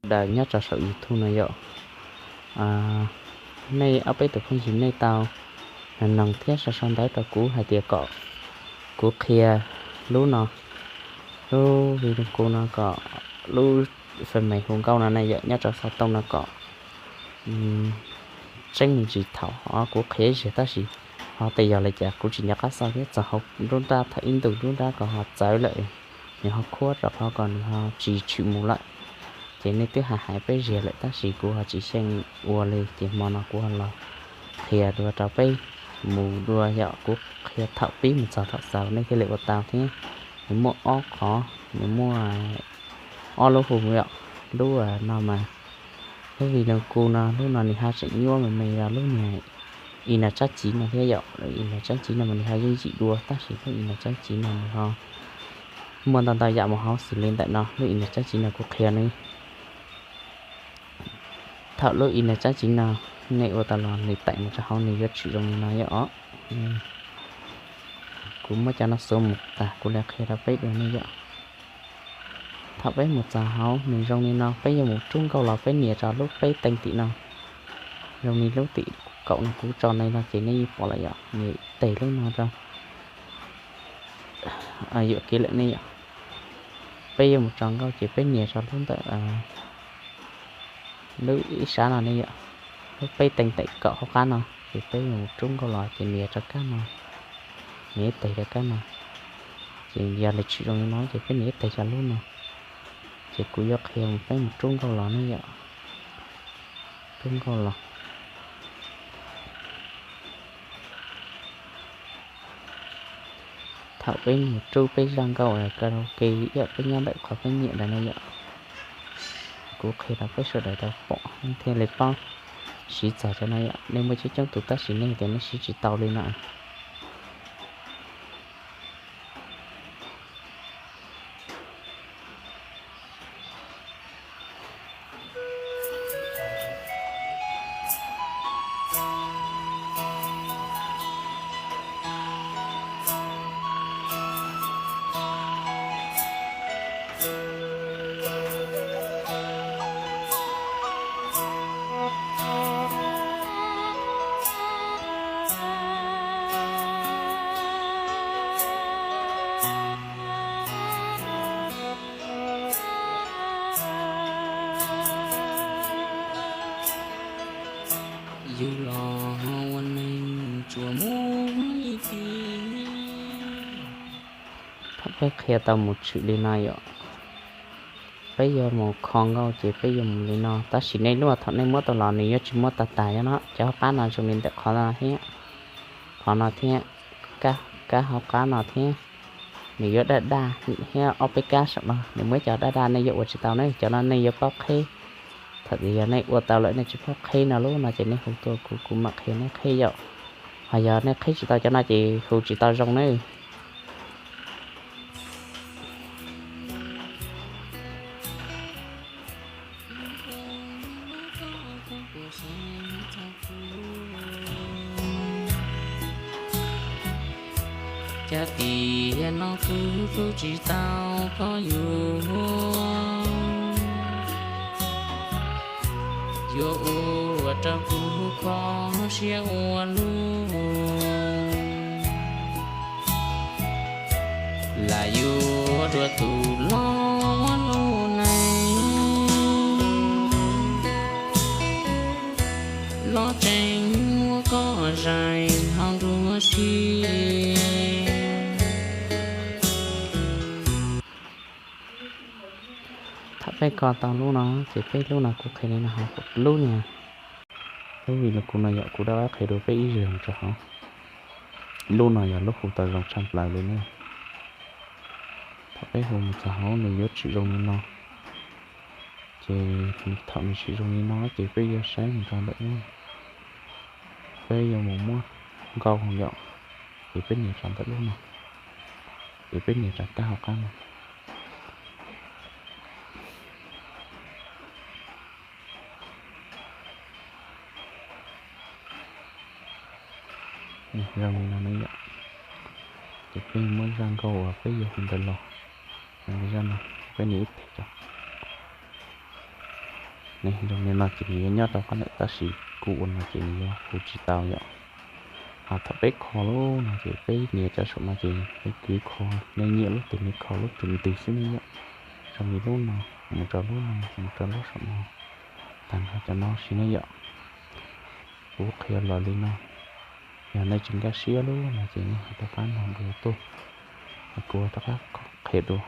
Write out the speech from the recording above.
Daws nyob rau saum YouTube no yom, nej ob peb tus phooj ywg nej tau noog thiab sau sau ntawv rau kuv hais tias kom kuv qhia lub no, lub video no kom lub fem me hu nkauj no ne yom, nyob rau xov tooj no kom tseeb me ntsis thaum kuv qhia ib zaug tab sis ho tej yog li cas kuv tsis nco qab xav thiab txog hauv nruab nrab thaum ib ntus nruab nrab ko ho txawv lawm, nws ho khuab rau qhov ko nws ho tsis tshwm mus lawm. Ces nej twb hais hais peb ziag lawm tab sis kuv ho tsis xyeej ua li ces hmo no kuv ho los qhia dua rau peb mus dua yom, kuv qhia thaum pib mus txog thaum xaus nej thiaj li ua tau thiab. Nws muaj ob qhov, nws muaj ob lub hu yom, lub no mas lub video no lub no nws ho tseem nyuaj me me rau lub niag i nas tsab civ no thiab yom, i nas tsab civ no mas nws ho yooj yim dua tab sis lub i nas tsab civ no nws ho muaj ntau ntau yam mus hauv xws li ntawm no, lub i nas tsab civ no kuv qhia nej. Thaum lub i nas tsab civ no nej ua tau los nws teem mus rau hauv nws yuav tshwm zoo li no yom os. Kuv muab cov no xuav mus tas kuv li qhia rau peb dua ne yom. Thaum peb mus txog hauv nws zoo li no peb yuav mus rub nkauj los peb nias rau lub peb teeg tim no. Zoo li lub tim kaum no kuv tso nej no ces nej yeej pom lawm yom, nws tes lub no rau yuam kev lawm ne yom. Peb yuav mus tso nkauj ces peb nias rau lub ntawm lub ib sab no ne yom, lub peb teeg tim kaum hauv qab no ces peb yuav mus rub nkauj los ces nias rau kab no, nias ib teg rau kab no. Ces yog li tshwm zoo li no ces peb nias ib teg rau lub no. Ces kuv yuav qhia mus peb mus rub nkauj los ne yom, rub nkauj los. Thaum peb mus rub peb zaj nkauj karaoke ib yam peb nyob ntawm qhov peb nyiam ntawd ne yom, kuv qhia rau peb sawv daws tau pom thiaj li paub siv txog cov no yom. Nej muaj coob coob tus tab sis nej tias nej siv tsis tau li no. Yug los ua neeg tsuas muaj ib tug. Thaum peb qhia tau mus tshwm li no yom, peb yuav mus kho nkauj ces peb yuav mus li no tab sis nej lub thaum nej muab tau los nws yuav tsis muab tag tag yom no, cov hauv qab no zoo li ntawm qhov no thiab, qhov no thiab, kab hauv qab no thiab. Nws yuav daj daj thiab ob peb kab saum no nws muaj ib co daj daj nej yuav ua tsis tau ne, cov no nej yuav paub qheb. Thaum tias yog nej ua tau lawm nej tsis paub qheb no lub no ces nej hu tuaj kuv kuv mam qhia nej qheb yom. Ho yog nej qheb tsis tau cov no ces hu tsis tau zoo ne. Cas tiam no kuv kuj tsis tau koj yuav, yuav ua rau kuv kho siab ua luaj. Lam yuav dua tus hlob lub neej, hlob tseem muab koj zais hauv nruab siab. Thaum peb kho tau lub no ces peb lub no kuv qhia li no ho lub niag, lub video no yog kuv rov qab qhia dua peb ib zaug rau hauv. Lub no yog lub hu tau zoo tshaj plaws li na. Thaum peb hu mus txog hauv nws yuav tshwm zoo li no. Ces thaum nws tshwm zoo li no ces peb yuav saib mus rau ntawm lub, peb yuav mus muab nkauj yom, ces peb nias rau ntawm lub no, ces peb nias rau kab hauv qab no. Zoo li no ne yom. Ces peb muab zaj nkauj uas peb yuav hu ntawd los, zoo li zaj no, peb nias ib teg rau. Zoo li no ces nws yuav nyob rau qab ntawm, tab sis kuv ua no ces nws yuav hu tsis tau yom. Ho thaum peb kho lub no ces peb nias cov saum no ces peb kov kho, nej nyiam lub twg nej kho lub twg ntws xwb ne yom. Zoo li lub no, mus rau lub no, mus rau lub saum no, tag nrho cov no sis ne yom. Kuv qhia los li no, yog nej tsis nkag siab lub no ces nej ho rov qab no dua tuaj, kuv rov qab qhia dua.